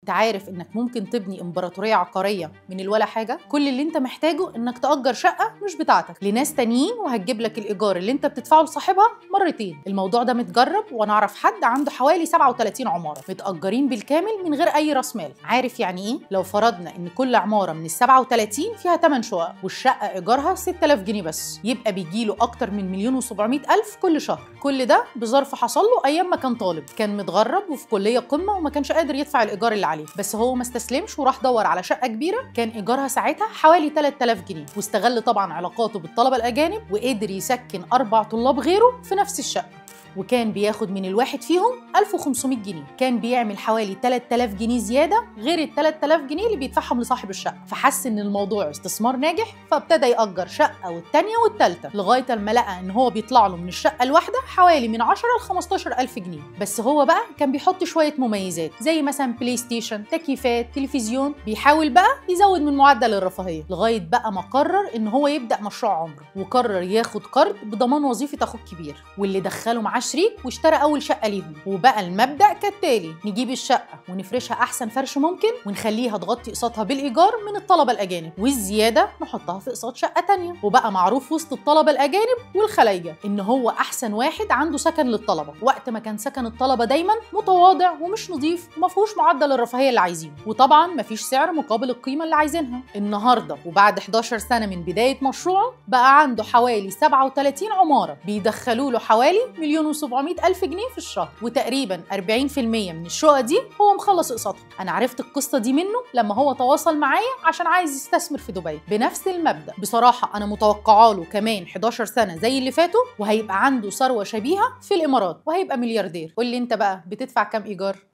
انت عارف انك ممكن تبني امبراطورية عقارية من الولا حاجة؟ كل اللي انت محتاجه انك تأجر شقه مش بتاعتك لناس تانيين، وهتجيب لك الايجار اللي انت بتدفعه لصاحبها مرتين. الموضوع ده متجرب، وانا اعرف حد عنده حوالي 37 عمارة متأجرين بالكامل من غير اي راس مال. عارف يعني ايه؟ لو فرضنا ان كل عمارة من ال 37 فيها 8 شقق والشقه ايجارها 6000 جنيه بس، يبقى بيجيله اكتر من 1,700,000 كل شهر. كل ده بظرف حصل له ايام ما كان طالب، كان متغرب وفي كليه قمة وما كانش قادر يدفع الايجار اللي عليه، بس هو ما استسلمش وراح دور على شقه كبيرة كان ايجارها ساعتها حوالي 3000 جنيه، واستغل طبعا علاقاته بالطلبه الاجانب وقدر يسكن 4 طلاب غيره في نفس الشقة، وكان بياخد من الواحد فيهم 1500 جنيه. كان بيعمل حوالي 3000 جنيه زيادة غير ال 3000 جنيه اللي بيدفعهم لصاحب الشقة. فحس ان الموضوع استثمار ناجح، فابتدى يأجر شقه والثانية والثالثة لغاية ما لقى ان هو بيطلع له من الشقة الواحدة حوالي من 10 ل 15000 جنيه. بس هو بقى كان بيحط شوية مميزات زي مثلا بلاي ستيشن، تكييفات، تلفزيون، بيحاول بقى يزود من معدل الرفاهية لغاية بقى ما قرر ان هو يبدا مشروع عمره، وقرر ياخد قرض بضمان وظيفة اخوه الكبير واللي دخله معاه شريك واشترى اول شقه ليهم. وبقى المبدا كالتالي: نجيب الشقة ونفرشها احسن فرش ممكن ونخليها تغطي اقساطها بالايجار من الطلبة الاجانب، والزيادة نحطها في اقساط شقه تانية. وبقى معروف وسط الطلبة الاجانب والخلايجه ان هو احسن واحد عنده سكن للطلبة، وقت ما كان سكن الطلبة دايما متواضع ومش نظيف وما فيهوش معدل الرفاهية اللي عايزينه، وطبعا ما فيش سعر مقابل القيمة اللي عايزينها. النهارده وبعد 11 سنة من بداية مشروعه بقى عنده حوالي 37 عمارة بيدخلوا له حوالي 1,700,000 جنيه في الشهر، وتقريبا 40% من الشقق دي هو مخلص اقساطها. انا عرفت القصة دي منه لما هو تواصل معايا عشان عايز يستثمر في دبي بنفس المبدا. بصراحة انا متوقعه له كمان 11 سنة زي اللي فاتوا، وهيبقى عنده ثروة شبيهه في الامارات وهيبقى ملياردير. قول لي انت بقى بتدفع كام ايجار؟